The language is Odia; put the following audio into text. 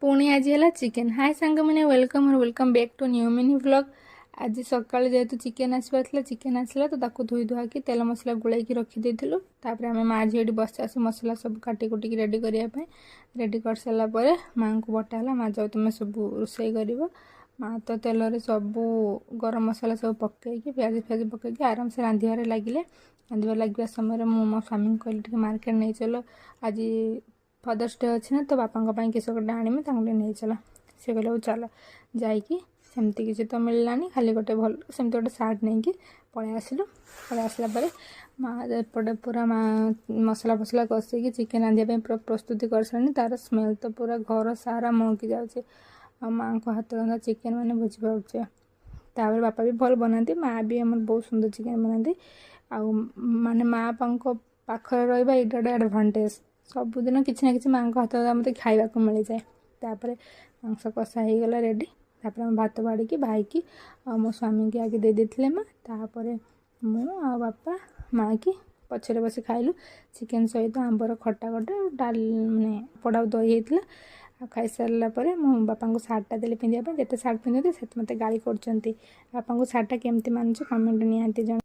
ପୁଣି ଆଜି ହେଲା ଚିକେନ୍। ହାଏ ସାଙ୍ଗମାନେ, welcome welcome back to new mini vlog। ଆଜି ସକାଳେ ଯେହେତୁ ଚିକେନ୍ ଆସିବାର ଥିଲା, ଚିକେନ୍ ଆସିଲା ତ ତାକୁ ଧୋଇ ଧୁଆକି ତେଲ ମସଲା ଗୋଳେଇକି ରଖିଦେଇଥିଲୁ। ତାପରେ ଆମେ ମା ଝିଅ ଏଠି ବସି ଆସି ମସଲା ସବୁ କାଟି କୁଟିକି ରେଡ଼ି କରିବା ପାଇଁ। ରେଡ଼ି କରିସାରିଲା ପରେ ମାଆଙ୍କୁ ବଟା ହେଲା, ମା ଯାଉ ତୁମେ ସବୁ ରୋଷେଇ କରିବ। ମା ତ ତେଲରେ ସବୁ ଗରମ ମସଲା ସବୁ ପକେଇକି, ପିଆଜ ଫିଆଜ ପକେଇକି ଆରାମସେ ରାନ୍ଧିବାରେ ଲାଗିଲେ। ରାନ୍ଧିବାରେ ଲାଗିବା ସମୟରେ ମୁଁ ମୋ ସ୍ୱାମୀଙ୍କୁ କହିଲି, ଟିକେ ମାର୍କେଟ ନେଇ ଚାଲ। ଆଜି ଫାଦର୍ସ ଡେ ଅଛି ନା, ତ ବାପାଙ୍କ ପାଇଁ କିଛି ଗୋଟେ ଆଣିବି, ତାଙ୍କୁ ଟିକେ ନେଇ ଚାଲ। ସେ କହିଲେ, ହଉ ଚାଲ। ଯାଇକି ସେମିତି କିଛି ତ ମିଳିଲାନି, ଖାଲି ଗୋଟେ ଭଲ ସେମିତି ଗୋଟେ ସାର୍ଟ ନେଇକି ପଳେଇ ଆସିଲୁ। ପଳେଇ ଆସିଲା ପରେ ମା ଏପଟେ ପୁରା ମା ମସଲା ଫସଲା କଷିକି ଚିକେନ୍ ରାନ୍ଧିବା ପାଇଁ ପୁରା ପ୍ରସ୍ତୁତି କରିସାରିଲେଣି। ତାର ସ୍ମେଲ୍ ତ ପୁରା ଘର ସାରା ମହକି ଯାଉଛି। ଆଉ ମାଆଙ୍କ ହାତ ରନ୍ଧା ଚିକେନ୍ ମାନେ ବୁଝିପାରୁଛେ। ତାପରେ ବାପା ବି ଭଲ ବନାନ୍ତି, ମା ବି ଆମର ବହୁତ ସୁନ୍ଦର ଚିକେନ୍ ବନାନ୍ତି। ଆଉ ମାନେ ମା ବାପାଙ୍କ ପାଖରେ ରହିବା ଏଇଟା ଗୋଟେ ଆଡ଼ଭାଣ୍ଟେଜ୍। ସବୁଦିନ କିଛି ନା କିଛି ମାଆଙ୍କ ହାତ ମୋତେ ଖାଇବାକୁ ମିଳିଯାଏ। ତାପରେ ମାଂସ କଷା ହେଇଗଲା ରେଡ଼ି। ତାପରେ ଆମେ ଭାତ ବାଢ଼ିକି ଭାଇକି ଆଉ ମୋ ସ୍ୱାମୀକି ଆଗେ ଦେଇ ଦେଇଥିଲେ ମା। ତାପରେ ମୁଁ ଆଉ ବାପା ମା କି ପଛରେ ବସି ଖାଇଲୁ। ଚିକେନ୍ ସହିତ ଆମ୍ବର ଖଟା ଗୋଟେ ଆଉ ଡାଲି, ମାନେ ପୋଡ଼ା ଦହି ହେଇଥିଲା। ଆଉ ଖାଇସାରିଲା ପରେ ମୁଁ ବାପାଙ୍କୁ ସାର୍ଟଟା ଦେଲି ପିନ୍ଧିବା ପାଇଁ। ଯେତେ ସାର୍ଟ ପିନ୍ଧନ୍ତି ସେତେ ମୋତେ ଗାଳି କରୁଛନ୍ତି। ବାପାଙ୍କୁ ସାର୍ଟଟା କେମିତି ମାନୁଛି, କମେଣ୍ଟ ନିହାତି ଜଣା।